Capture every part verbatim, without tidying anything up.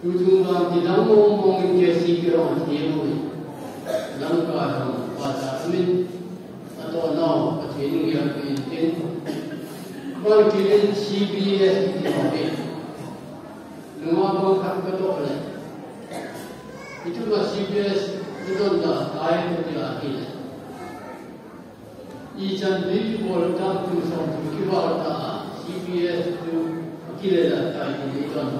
Tuchung vang kidang mong mong in K C K hong athi u hi. Lamkai hong pata amin. Atoh nau Pathen in gelpeh in tin. Bangkit in C B S kiti hong hi. Nungah bang khat katoh le. Ituma C B S idon da tai kati ahi le. Ichan dui kibol tam tu som tu kibol ta C B S tu kile la tai ni don.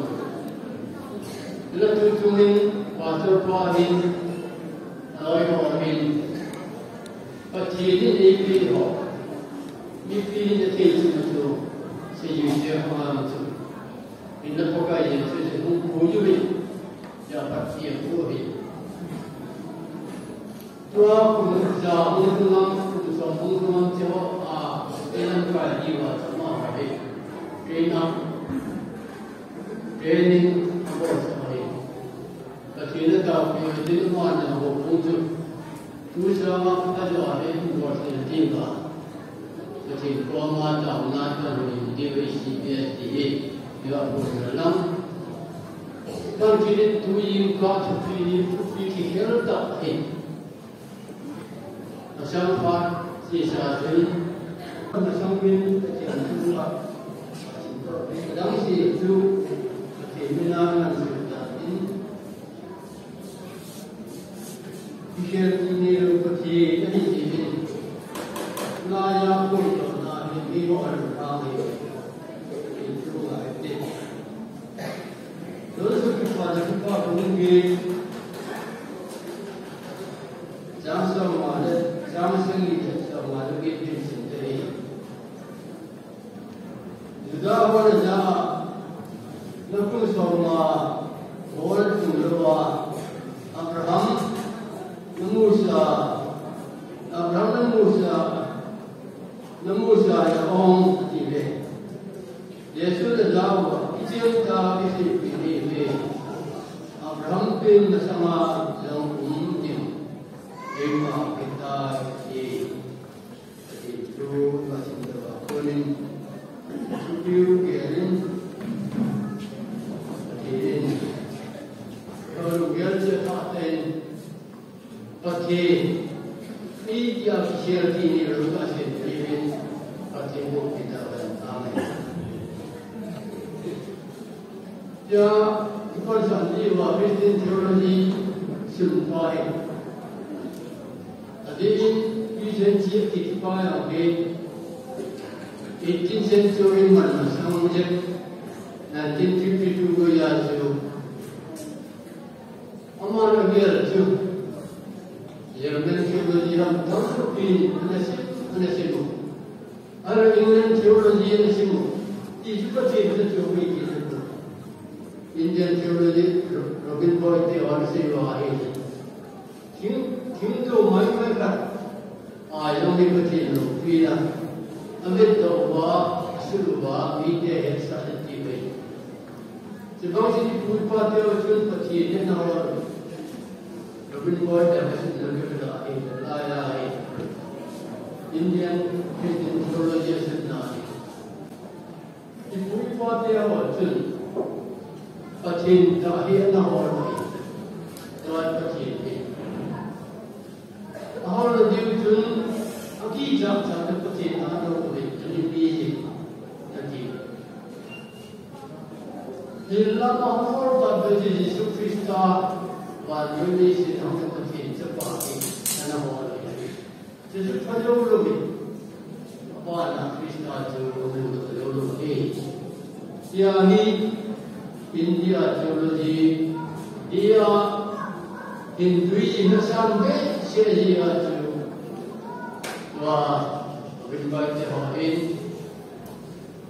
La tu tu min pastor pa hin aloi ho hin. Pathen in eipeh ho. Mipi in athei chu chu. Seijui te ho ang chu. Min na Pakai Jesu chu hung pui u hi. Ya Pathen pu hi. Tua kum ja hung tung ang, kum som hung tung ang che ho a, te lamkai diu a chama ho hi. Train up. Training a bol sa hi. Pathen a taopeh u tin, aman a bol hung chu. Tu sanga a jo a hin bol thei diu a. Pathen koma taona taona in diu a C B S ti hi. Diu a bol na lang. Bangkit in tu jingkah thupi, thupi kikhel tah hi. Masang phat sesa chun, masang min Pathen thu a, adang se chu Pathen min a ngan su ta in, Pathen ni lo Pathen ani ti in, laiya koi to na ni mi ho an ka ni, Pathen thu a te. Joseph kipana kipa kong nge. Chang soma le, chang sagi le soma le get din sin te. Juda ho le ja, na kum soma, bol tum lo va, Abraham, na musa, Abraham na musa, na musa ya ong, ati ve. Jesu le ja uva, kicheng tah a kiseipi ni ve. Abraham pen masanga jong um ding. Keima kitai e. Ati chu, ma sin ta va konin. Supiu gelin. Ati in. Kalu gel che ta ten. Pathen, mi tia kisel ti ni lo ka sen ti ven, Pathen bo kita ven. Amen. Tia, ipan san ti va Christian theology sim pa e. Ati in, Christian chi ki pa ya ke. Eighteen century man masang je, nineteen fifty-two ko ya jo. Aman agel chu German theology ham tampi ana sim, ana sim u. Ara England theology ana sim u. Ti chu Pathen chu chu mi ti chu. Indian theology, Ro-, Robin Boyd te ana sim u ahi. Thing, thing to mai mai khat. A, jong hi Pathen loupi na. A vetdoh uva, a sul uva, mite hetsah na ti mai. Chubang chu ipu ipa teu chun Pathen hi ana hol. Robin Boyd te a sunna kivela hi, lai a hi. Indian Christian theology a sunna hi. Ipu ipa teu chun Pathen tah hi ana hol hi. Tua Pathen hi. Ahol na diu chun, akichat chat na Pathen a lo ve, ani pi hi, ati. Hinla ahol pat ve Jesu Christa, vannoi leiset a hung Pathen Chapa hi, ana hol hi. Jesu pha jou lou ve. Abana Christa chu amu ta jou lou ve. Tia hi India theology, India Hinduism na sang behseh hi a chu. Tua, Robin Boyd te ho hin,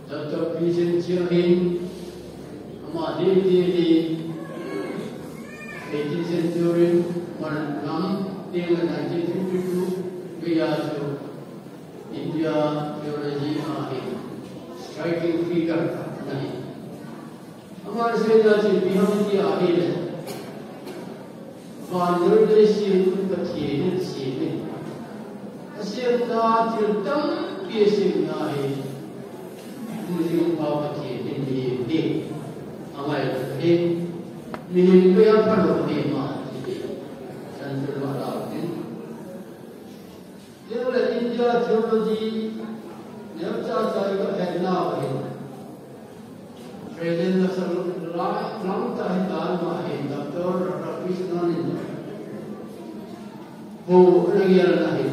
Doctor Vincent Chia hin, ama deidei hi, eighteen century, man lam, teng nineteen fifty-two, gei a chu, India theology a hi striking figure ana hi. Aman aseina chu ipi ham iti ahile, vannoi leiset Pathen in asem in, asemna thil tampi asemna hi, Hung jing pa Pathen in mi hi, angai hi. Mihem kei a phalou hi ma, ti hi. San tu ma la tin. Tia le India theology, neocha cha ka het nau hi. President la sa la, lang ta hi ta ma hi, Doctor Radhakrishnan in. Ho, na gel na hi.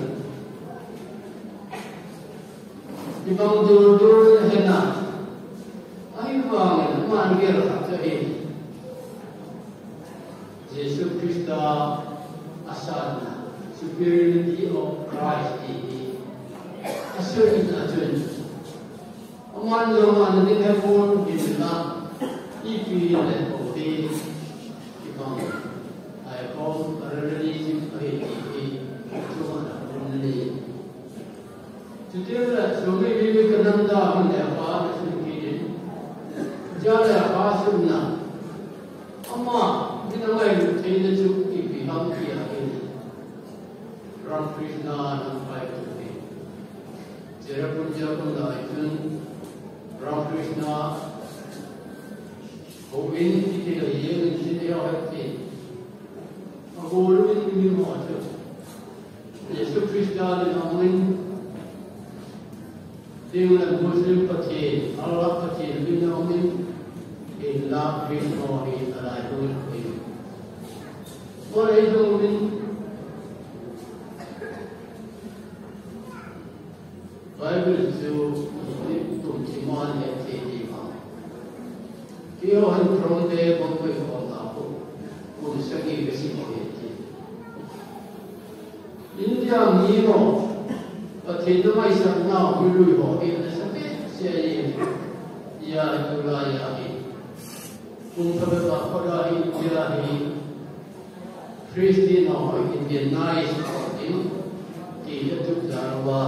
Ibang dur dur na hi na. Ahivangin, aman gel khat chu hi. Jesu Christa asatna, superiority of Christ ti hi. Asatna chun. Aman jong ana ding he pon hinla, ipi le ko hi, ibang, ai khom, a religion ahi ti hi, chu ana pon ni. Chuti le, Swami Vivekananda hin le pa na sun ki din. Ja le pa sun na. Ama, min a ngailut theina chu ipi ham ti a hin. Ramakrishna lamkai tu hi. Cherrapunji a kon lai chun Ramakrishna houin kiti le jeng in ti le ho het ti. Agol in mi mo chu. Jesu Christa le amin. Ding le Muslim Pathen, Allah Pathen, min a um in, in la Christ mo hi a lai hu in. Mo le jong min, Bible chu, ni kum chi mo le te ni ma. Keiho hin Throne Day bang koi ko ta ko, kum sagi ka sim ho hi ti. India mi ho, Pathen na ngaisah nau mi lui ho, hi na sa pe se ni. Ya, July ya hi. Kum ka ba ko da hi, India hi. Christian ho, Indian nice ho, hi. Ti ya tu da wa.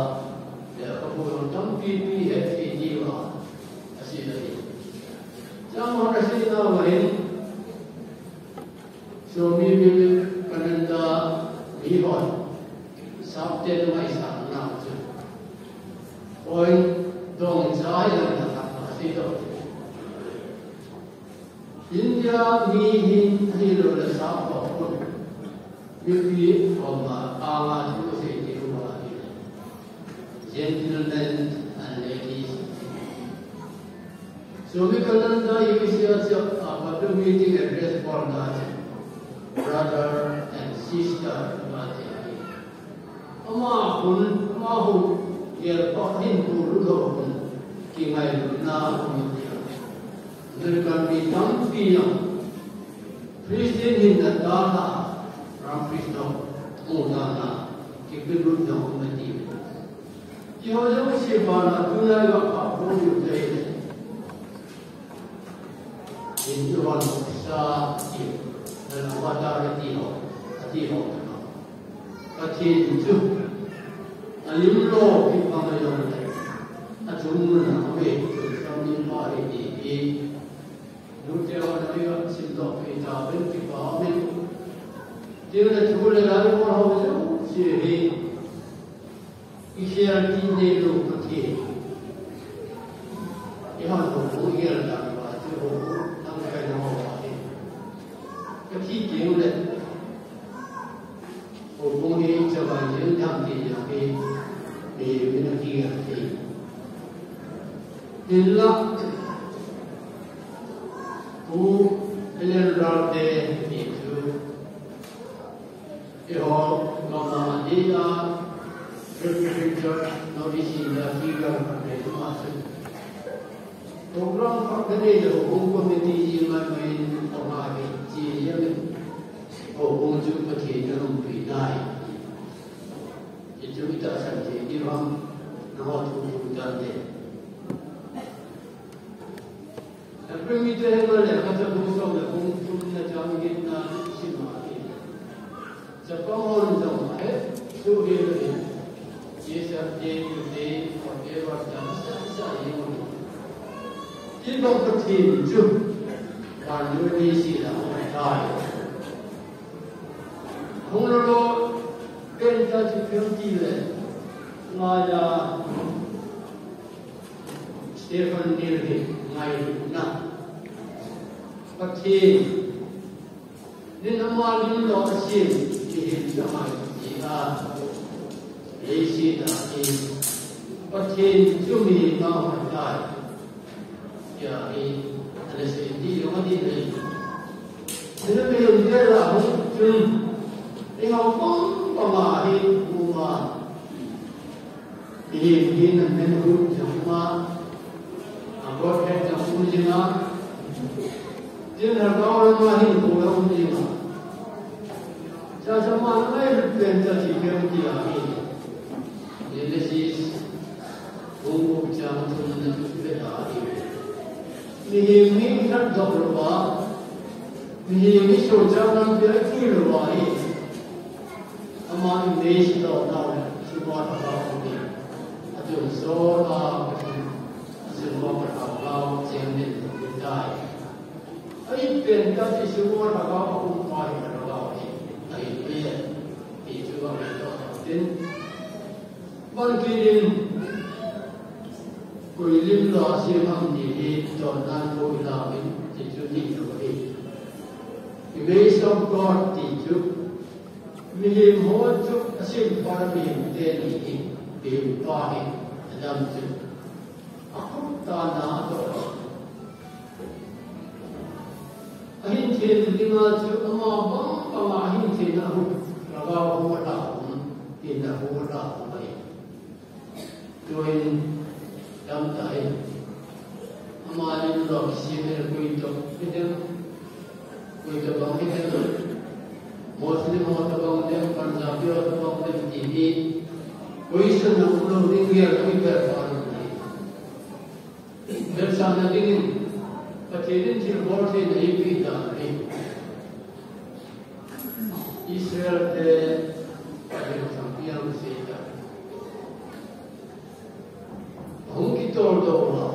Ya, ka bu tampi pi he ti ni wa. Asi da hi. Jang ho na si na wa hin. Swami Vivekananda mihon, sapte ngaisah nau chu. Oi, dong chai lam na khat ma si do. India mi hin ahilou le sap ho pun. Mipi ho ma, anga chu se ti hu ma hi. Gentlemen and ladies. Swami Vivekananda U S A cha, a, public meeting address bol na cha, brother and sister, ma cha. Ama hun, ama hun, gel pa hin pu lu lo hun, kingailutna hun tia. American mi tampi jong, Christian hinna dalha, Ramakrishna, mu dalha, kipilutna hun tia. Eiho jouse bana tunai ga kha bou diu te. Hindu hon sa ti, na avatar ti ho, ti ho. Pathen chu alim lo kipana jong le, achung mun a ave, chu sam in pa hi ti hi. Nute hon a sim doh pi ta pen kipa min. Ti le thu le lai ko ho jouse hi. I khel ti neilou Pathen. I han houbung i khel dan uva chu houbung lamkai na ho ahi. Ka thi teng le houbung hi chavai jeng tham ti jong hi, eh, min a kikhel thei. Hinla, Pu Ellen Ralte ti chu, eiho gam a dia, Presbyterian Church, North East India, figure khat nei tuma chu. Program khat ka nei le, houbung committee ji mai mai in, koma hi, chi jeng in, houbung chu Pathen in aumpi nai. Hichu itahsan thei diu ham, nangho thu thu tante. April mi te hi ma le, ka cha bu som le bung thum na chang gin na sim a hi. Chapang hon jong he, su he le. Yes, sir, day to day, forever, jam sa sa ye mo. Ti bang Pathen chu, van lui ni si la, hong tai. Hong lo lo, pen ta chu phem ti le, nga ya. Stephen Neill hi ngailutna. Pathen, Nin ama lim lou a sin, mihem chang ahi, ti a. Leiset a hi, Pathen chu mihem a hon tai. Tia hi, ana sei ti jong a ti le. Nin mihem te la hung chun, i hau pang pang a hi, uma. Mihem hi na men hu jong ma. A Godhead jong um jing a. Tin ha kau la ma hin ko la um jing a. Cha cha ma na ngai pen cha chi kem ti a hi. Genesis. Hung ko cha ma thum na tu le a hi. Mihem hi khat dok lo ba. Mihem hi so cha na pi a ki lo ba hi. Ama image lou nau le, suma thakau um in. Atun so a, suma thakau cheng nin tai. Ai pen ta ti suma thakau a um pa hi thakau hi. Ai pe, ti chu a pe to tin. Ban ki din, koi lim la si ham ni hi, ton nan ko la min, ti chu ni lo hi. Image of God ti chu, Mihem ho chu a sempa mihem teni hi, mihem pa hi, Adam chu. A khup tah a na a toh. A hin thei ding a chu ama bang bang a hin thei na hu, Lhagao ho la um, tin a ho la um ahi. Tuin, dam tai. Ama lim lou a kisem le koi toh, koi toh bang, koi toh bang. Muslim ho toh bang dem, Punjabi ho toh bang dem, ti hi. Koi sun na um lou ding gel, koi per pa lou ding. Bel sa na ding in, Pathen in thil bol thei na ipi dan hi. Israel te, Pathen thangpi a sei ta. Hung kitol doh uva.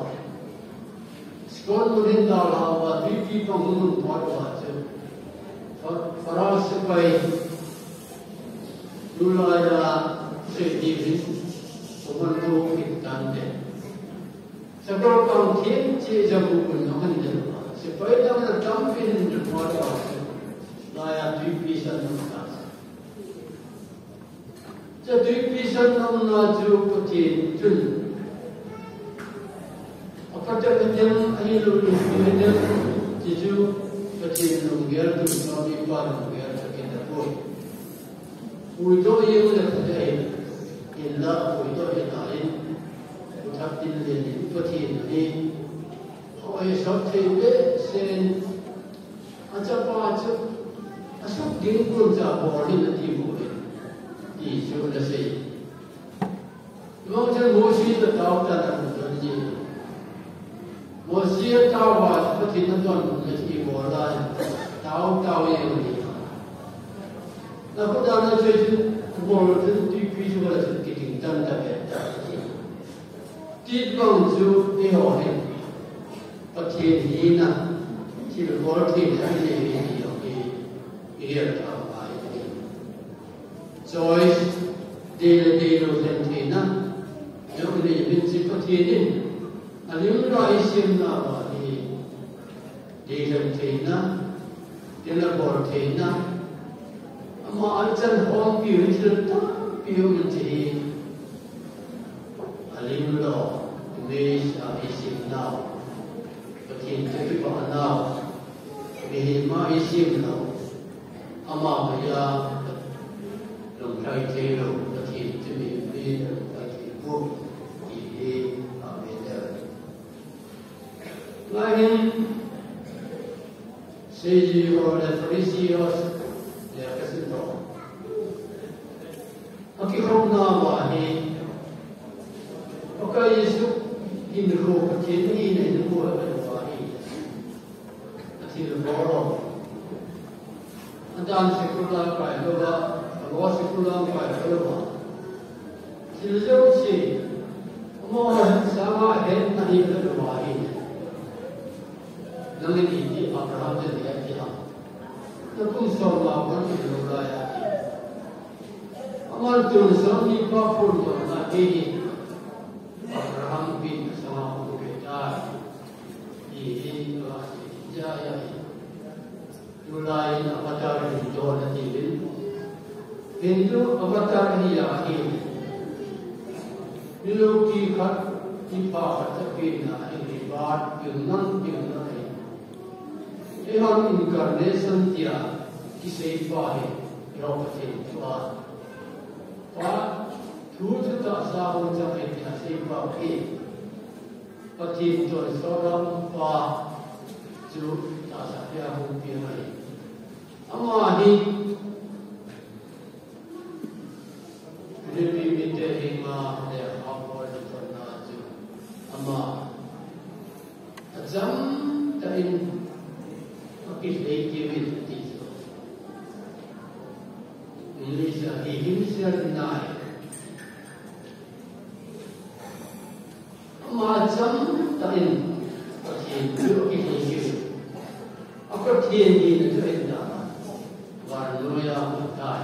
Scotland mun hin dalha uva, twipi pang hung nun phat uva chu. Fa-, Pharaoh sepai. Tulai a sei ti hin. Commando kit tan te. Sakol pang khin chi jabu kun nong hin de uva. Sepai dang na tampi hin phat uva chu. Lai a twipi san nun ta. Cha twipi san nong na chu Pathen chun. A Pathen Pathen ahi lou ni Pathen ti chu Pathen lunggel tu so mi pa lunggel ta kin da poi. Ui to ye le Pathen. In la ui to ye ta in. U thak tin le ni Pathen ni. Hoi so thei le sen. A chapa chu, a suk ding kun cha bol in a ti mo e. Ti chu na sei. Mong chen Moses na tao ta na kun ton ji. Moses a tao wa chu Pathen na ton na ti mo la. Tao, tao ye mo ni. Na ko da na che chu, bol chu twipi chu la chu ki ting tan ta be ta. Ti bang chu eiho hin Pathen hina, thil bol theina i nei hi ti jong hi i rial tha ngai hi. Choice, dei le dei lou lhen theina, jong i nei hin chi Pathen in, a lim lou a i sem nauva hi, Deilen theina, deilen bol theina. Ama a chan hom piu hi thil tampi um in chi. A lim lou, image a i sem nau. Pathen te kipah nau. Mihem a i sem nau. Ama maya, lungthim thei lou, Pathen te mi, mi lungthim thei lou. Ti hi, a mi le. Lai hin, Seiji ho le Pharisee ho le ka sin to. A kikhopna uva hi, Pakai Jesu hinkho Pathen hina hinkho a ka uva hi. A thil bol lou. A dan sikul a kai lou va, a lo sikul a kai lou va. Thil jouse, amaho sanga hetna hi ka lou va hi. Nang in iti Abraham te nia ti ham. Na kum som ma kon ti lou lai a ti. Aman tun som ni pa phun lou na ti hi. Abraham bin sanga ko ke ta. Ti hi ka ti ja ya hi. Lou la Lai in avatar hin don ati in. Hindu avatar hi ahi. Miloupi khat, mipa khat apehna ahi, bat, pilna, pilna ahi. Eihon incarnation tia kisei pa hi, Lord Pathen thu a. Pa, thu chu tahsa hung chang ahi tia sei pa hi. Pathen tonsot a um pa chu tahsa pia hung pia ahi. Ama hi Philippi mite henga lekha bol thotna chu ama acham tah in akilhei keu in ati chu. English a he himself denied. Ama cham tah in Pathen chu akilhei keu. A Pathen hina chu ahin dah a, vannoiya ahung tai.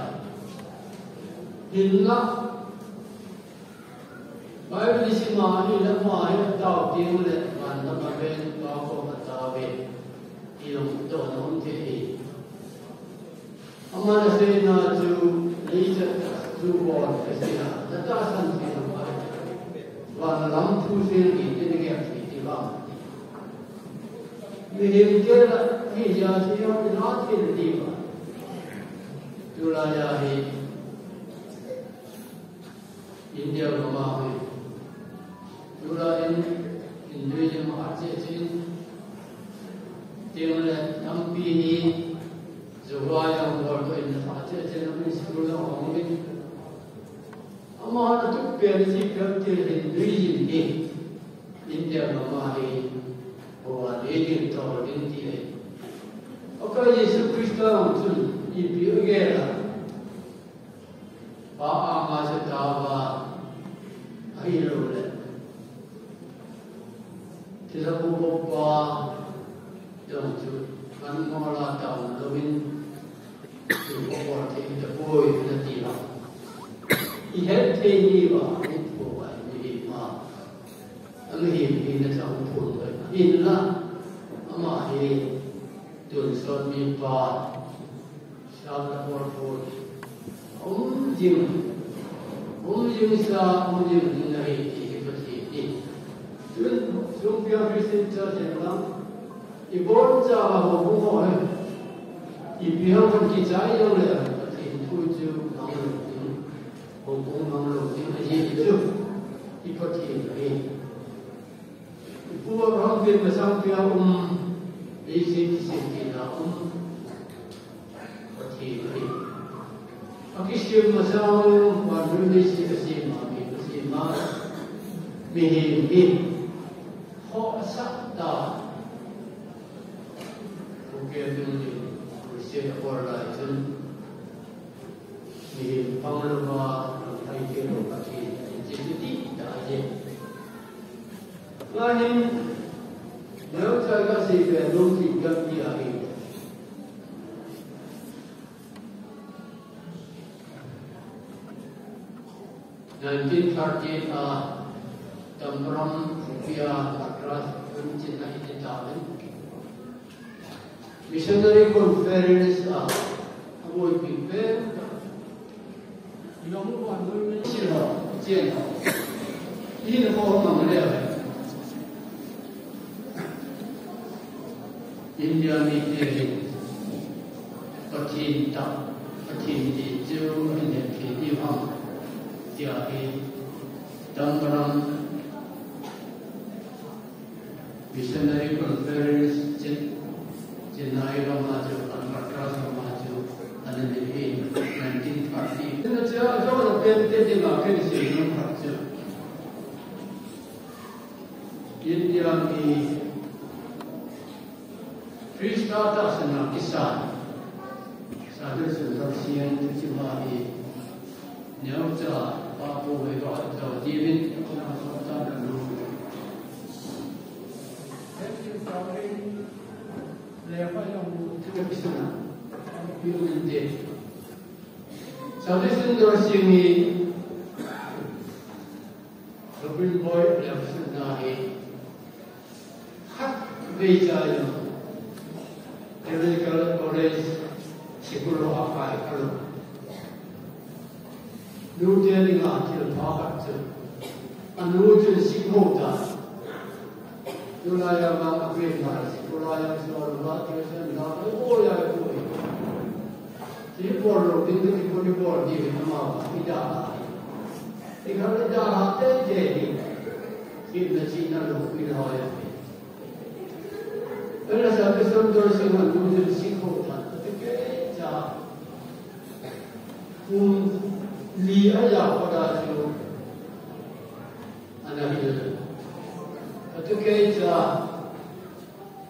Hinla, Bible isim a ahile ama hi atao teng le van lam a ven, Pa kom a atao ve. Ti jong dohna um thei ahi. Aman aseina chu, leiset chu bon kasei a, natahsan thei lou ahi. Van lam thu sel ding ti nagel thei ti vang. Mihem te la, hi jeh a sei a, ina thei le ti vang. Tulai a hi, India gam a hi. Tulai in Hinduism a cheh cheh in, teng le tampi hi Jehovah jong bol toh in a cheh cheh in, school a hong in. Ama na tup pen a chi pen ti Hinduism hi India gam a hi, Jehovah le ding tol ding ti ahi. Pakai Jesu Christa jong chun ipi agel a. Pa anga chu taova ahilou le, thilha bol pa jong chu kan mola taona louvin, chu bol thei tapoi nati a. Ihet thei ni va, ipo va, ni ma. Amihem hina chang phun va. Hinla, ama hi tonsot mipa. Sal na por por. Um jing. Um jing sa, um jing ding ahi ti hi Pathen in. Tun, sung pia Christian Church hen lang. Ibon cha ma ho ho ho he. Ipi ham kan kichai jong le, Pathen thu chu mang lou ding. Hong hong mang lou ding ahi chu. I Pathen ahi. Ipu Abraham pen masang pia um, leiset kisem tina um, Pathen ahi. Akisem masang, vannoiya leiset asem a, mi asem a, mihem hi, ho asah ta. Uke tuni, crusade abol lai chun, mihem pang louva, lamkai keu lou Pathen, ahi chu ti ta ahi. Ahin, neocha kasei ve nom ti gam ti ahi. Nineteen thirty-eight a, Tambaram khopia Madras chun Chennai a iti tauvin. Missionary Conference a, aboipi pen. Ilong uvan noi noi. Chil ho, chil ho. Hin ho mang le. India mite hin Pathen tah, Pathen ti chu ahin het thei diu ham tia hi Tambaram Missionary Conference Chen-, Chennai gam a chu, Alberta gam a chu, ana nei hi nineteen thirty. Tina chu, ajona pen te dinga ken sei nom khat chu. India mi Christa tahsan a kisan. Sadhu Sundar Singh chu ma hi. Neocha, pa pu ve va cha ti vin, cha so ta ka lu. Heti sa vin, le pa yang bu ti ka kisana. Pi u te. Sadhu Sundar Singh ni, Robin Boy, le kisana hi. Khatvei cha jong, Theological College, Sikul a kai kalo. Nu te dinga thil pha khat chu. Anu chu sikho ta. Tulai a ma a kren na sikul a yang so lo ba ke sen na ko ya ko. Ti por lo ding ti ko ni por di na ma ba ti da. Ti ka da ha te te ni. Ti na chi na lo ni ho ya. Ela sa ke som dor sing han dun dun sing ho than. Ati ke cha. Kum li a ya ko da chu. Ana hi le. Ati ke cha.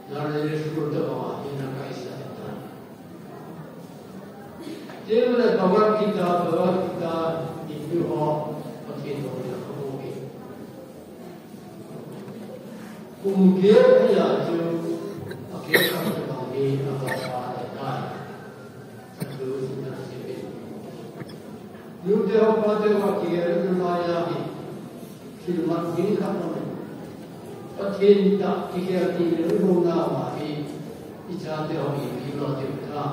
Na le le shu ko da ma hi na kai sa ta. Tin le Bhagavad Gita, Bhagavad Gita, in yu ho, Pathen ho ya ko ke. Kum gei a chu, a gei a chu bang hi a va pa le tai. Chu na se pe. Nu te ho pa te ho kigel nalai a hi. Thil mat ding khat um. Pathen tah kigel ti le hu na ma hi. I chate ho ipi lo ti ta.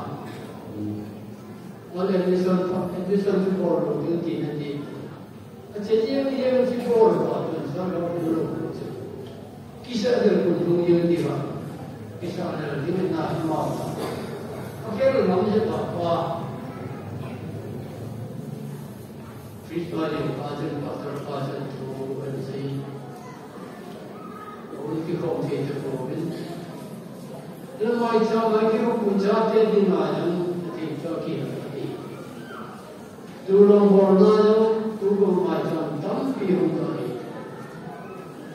One admission, admission chu bol lo ding ti na ti. Ache jeng jeng chu bol lo pa chun sa lo lo lo chu. Kisa del kun lung jeng ti ba. Kisa del ding na hi ma. A ke lo lam je pa pa. Priest pa jeng pa chun, pastor pa chun, thu an sei. Un kikhom thei chu ko bin. Le mai cha mai kikhom pu chate ding a jong, a ti chu ki na ti. Tu long bol na jong, tu long mai cha tampi hung ta hi.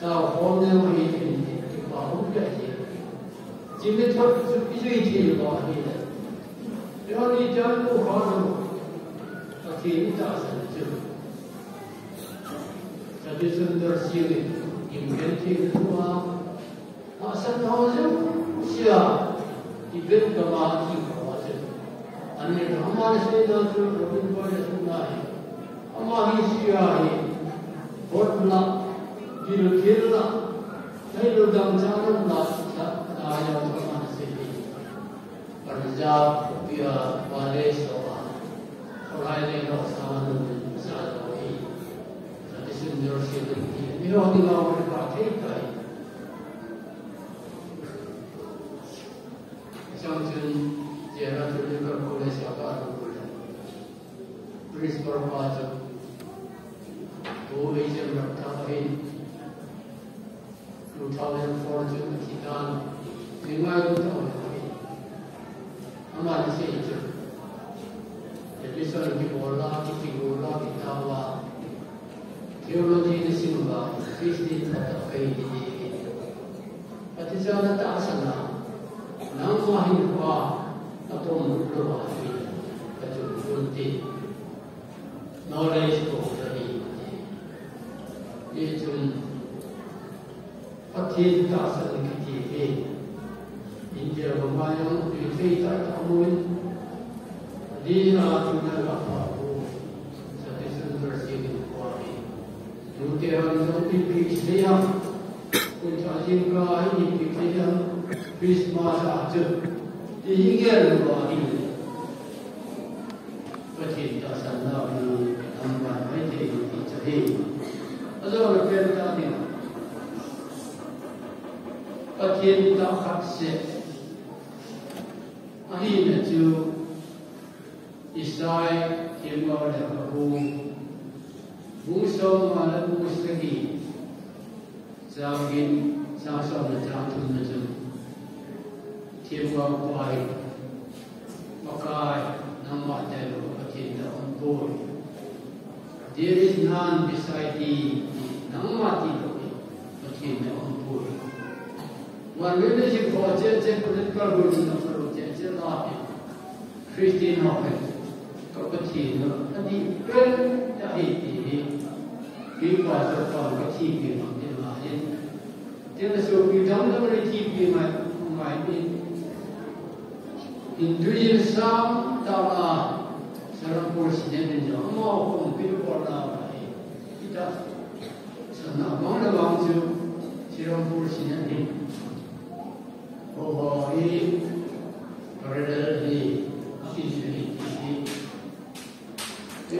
Tao khom ne ma hi tin, ti pa hung ta hi. Chi me thot chu i jui thei lo hi le. Yo ni cha lu kha lo. Pathen tahsan chu. Sa ti sun dor si ni. Im ken thei lo a. Tahsan ho jong sia. I vet kama ti kama chu. Ani kama se na chu Robin Boy na hi. Ama hi sia hi. Bot la. Bil bil la. Thei lo dang cha lo la. Sa ta ya ama se hi. Punjab, Pia, Bale, Soa, Horai le no sa nu sa lo hi. Sa ti sun dor si ni. Ni ho ni lo ka thei kai. Chang chun, jera tu ni ka ko le sa ka lo ko le. Principal pa chu, tu ei jem rak tha ahin, two thousand four chu a thi tan, mi ngai lu tha ahin. Ama ni sei chu, admission kibol la, ki kibol la, ki tao la, theology ni sim ba, Christian pa ta kai ni ni. Ati cha na tahsan a, nangma hin pa, a pom lo ba hi, ka chu kun ti. Knowledge ko ka hi. Ni chun, Pathen tahsan kiti hi. India ma ma yang, ni thei ta ta mun. Ni a tu na la pa ko. Sa ti sun dor si ni ko hi. Nute hon jong ipi sei ham. Kun cha jing ka hi ipi sei ham. Christmas a chu. Ti hi gel lo hi. Pathen tahsan na hi am ban mai thei ti cha hi. A jo le pen ta ni. Pathen tah khat seh. Ahina chu. Isai, themgao lekhabu, bung som nga le bung sagi, chang get, chang som le chang thum na chu. Themgao pa hi, Pakai, nangma tailou Pathen tah umpoi. There is none beside thee, nangma tilou Pathen tah umpoi. One religion ho cheh cheh, political religion ho cheh cheh la hi. Christian ho hi, ka Pathen hi, adih pen ahi ti hi, mi pastor pa ka thi pi ma ti ma hi. Tin a sopi dang dang le thi pi mai, mai ni. Hinduism sang ta la, Serampore Synod in jong, ama kong pi ko na hi. Ita, sana bang le bang chu, Serampore Synod in. Oho, hi parallel hi, a ki se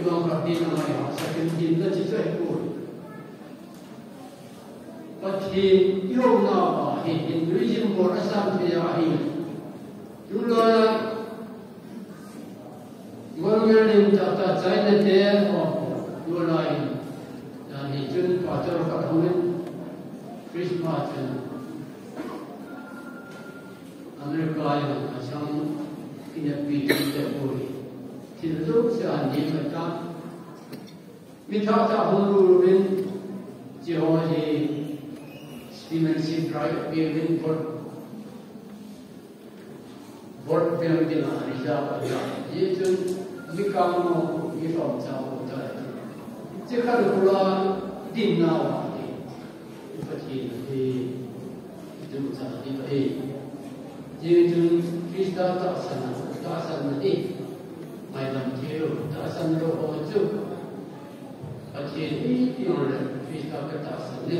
Bang khat in angai hahsa in dinna chi chu ahipoi. Pathen i houna uva hi Hinduism bol asang thei ahi. Tulai a Golmel in tata China te ho tulai in. Ahi chun pastor khat hung in Christmas chun America a asang kinapi te poi. Thil jouse a ni khat a Mi thah thah hung lut uvin, hiche ho hi Stevenson Drive a pe uvin, vote, vote beng ding a reserve a la. Hichun mi kang mo, mi lhomcha mo ta. Hiche khat kula dinna uva hi. Pathen hi, i tumcha hi ahi. Hichun Christa tahsan, tahsanna hi ngaidam thei lou, tahsan lou ho chu Pathen hi ipi hile Christa ka tahsan e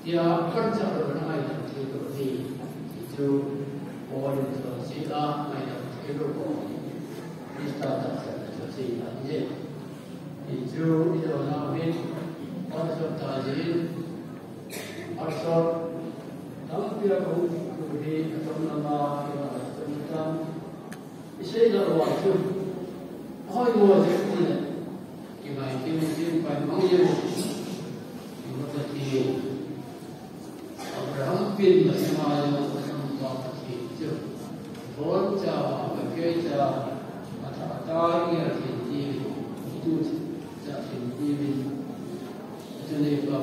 tia panchah lou na ngaidam thei lou ahi. Hichu Paul in asei a ngaidam thei lou ho Christa tahsanna chu asei ahi. Hichu i dona hin, pastor ta jin, pastor, tampi a kahung kit u hi, atam lama, i la la tam tam. I sei la wa chu, hoi mo je ti le, i bai ti mo ti pai mo ye mo. I mo ta ti. Abraham pin masanga jong atampa Pathen chu abonchauva, abonchauva, athah athah in agel thei diuvin, itucha thei diuvin, achun eipa